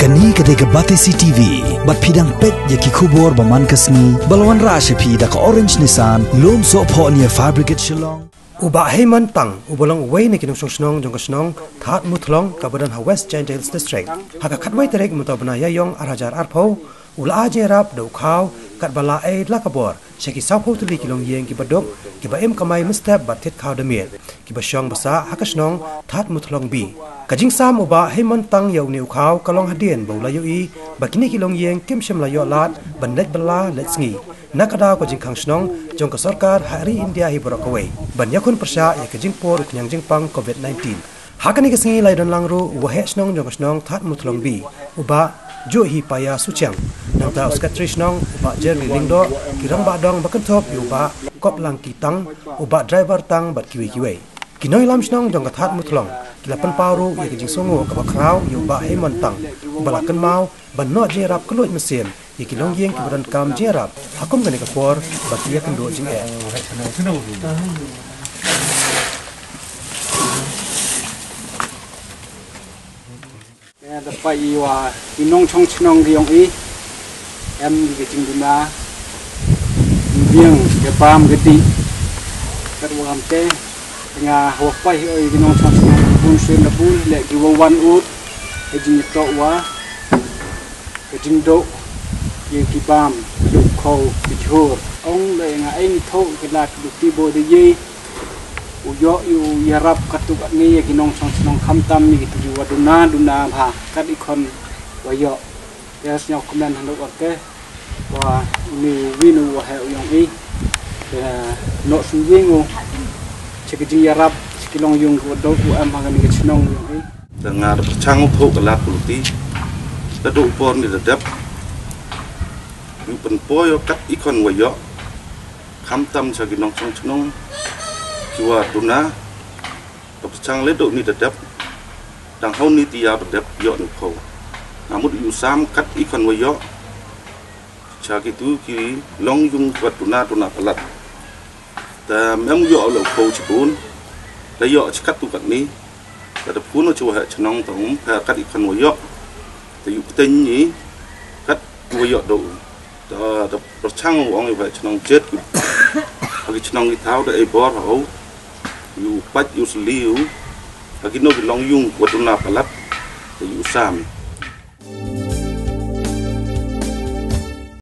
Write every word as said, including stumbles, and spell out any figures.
Kani ka dei ka Batesi T V, bad phi dang peit ïa ki khubor ba man ka sngi, ba la wanrah sha phi da ka Orange Nissan, Lumsohphoh near Fire Brigade Shillong. U Bah Hemant Tang, uba long uwei na ki nongshong shnong jong ka shnong Thadmuthlong kaba don ha West Jaintia Hills District, ha ka khatwei tarik mynta u bnai Ïaïong ar hajar arphew, u la ai jingïarap da u khaw katba la ai la ka bor sha ki sawphew tylli ki longïing kiba duk, kiba im kamai mynstep bad thied khaw da miet, kiba shong ba sah ha ka shnong Thadmuthlong B. Ka jingsam u Bah Hemant Tang ïa une u khaw ka long hadien ba u la ïohi ba kine ki longïing kim shym la ïoh lad ban leit bylla leit sngi na ka daw ka jingkhang shnong jong ka sorkar ha ri India hi baroh kawei, ban ïakhun pyrshah ïa ka jingpur u khñiang jingpang covid nineteen. Ha kane ka sngi la ïadon lang ruh u waheh shnong jong ka shnong Thadmuthlong B, u Bah Juhipaya Suchiang. Nangta u sekretari shnong, u Bah Jerry Lyngdoh, ki rangbah dong ba kynthup ïa u Bah Koplangki Tang, u Bah Driver Tang bad kiwei kiwei. Ki nongïalam shnong jong ka Thadmuthlong ki la pynpaw ruh ïa ka jingsngewnguh kaba khraw ïa u Bah Hemant Tang, uba la kynmaw ban noh jingïarap kylluid mynsiem ïa ki longïing kiba donkam jingïarap ha kum kane ka por ba ki ïakynduh jingeh. Nga da peit ïa ki nongshong shnong ki ïong i, em ki ka jingduna, ki biang, ki bam, ki dih. Kat wa kam te, nga wa peit ïa ki nongshong shnong bun sien da bun, leh ki wa wan ut, ka jingïatoh wa ka jingduh ïa ki bam, ki duh khaw, ki jhur. Ong leh nga ai ni thoh ki lad ki duh ti bo de ye. U ïoh ïa u ïarap katto katne ïa ki nongshong shnong khamtam ïa kito ki wa duna duna bha kat i khon wa ïoh. Te sñiaw kmen hangno wa te wa ni win u wa heh u ïong i. Te noh sñiawbha u cha ka jingïarap cha ki longïing ki wa duk u em ha kani ka chnong ïong i. Te nga da pyrchang u thoh ka lad ka luti. Te duh u por ni da dep. Ïu pynpoi ïa kat i khon wa ïoh. Khamtam cha ki nongshong shnong ki wa duna. Ka pyrchang le duh ni da dep. Dang hau ni ti ïa da dep ïoh ni pho. Nga mut ïu sam kat i khon wa ïoh. Cha kitu ki longïing ki wa duna duna palat. Te mem ïoh le pho chibun. Te ïoh chi kat tu kat ni. Te da phun u chi wa heh chnong te um pher kat i khon wa ïoh. Te ïu pteng ni kat wa ïoh do. Te da pyrchang u ong i wa heh chnong jet. Ha ki chnong ki thaw da ei bor ha u. Ïu pat ïu sli u. Ha ki no ki longïing wa duna palat. Te ïu sam.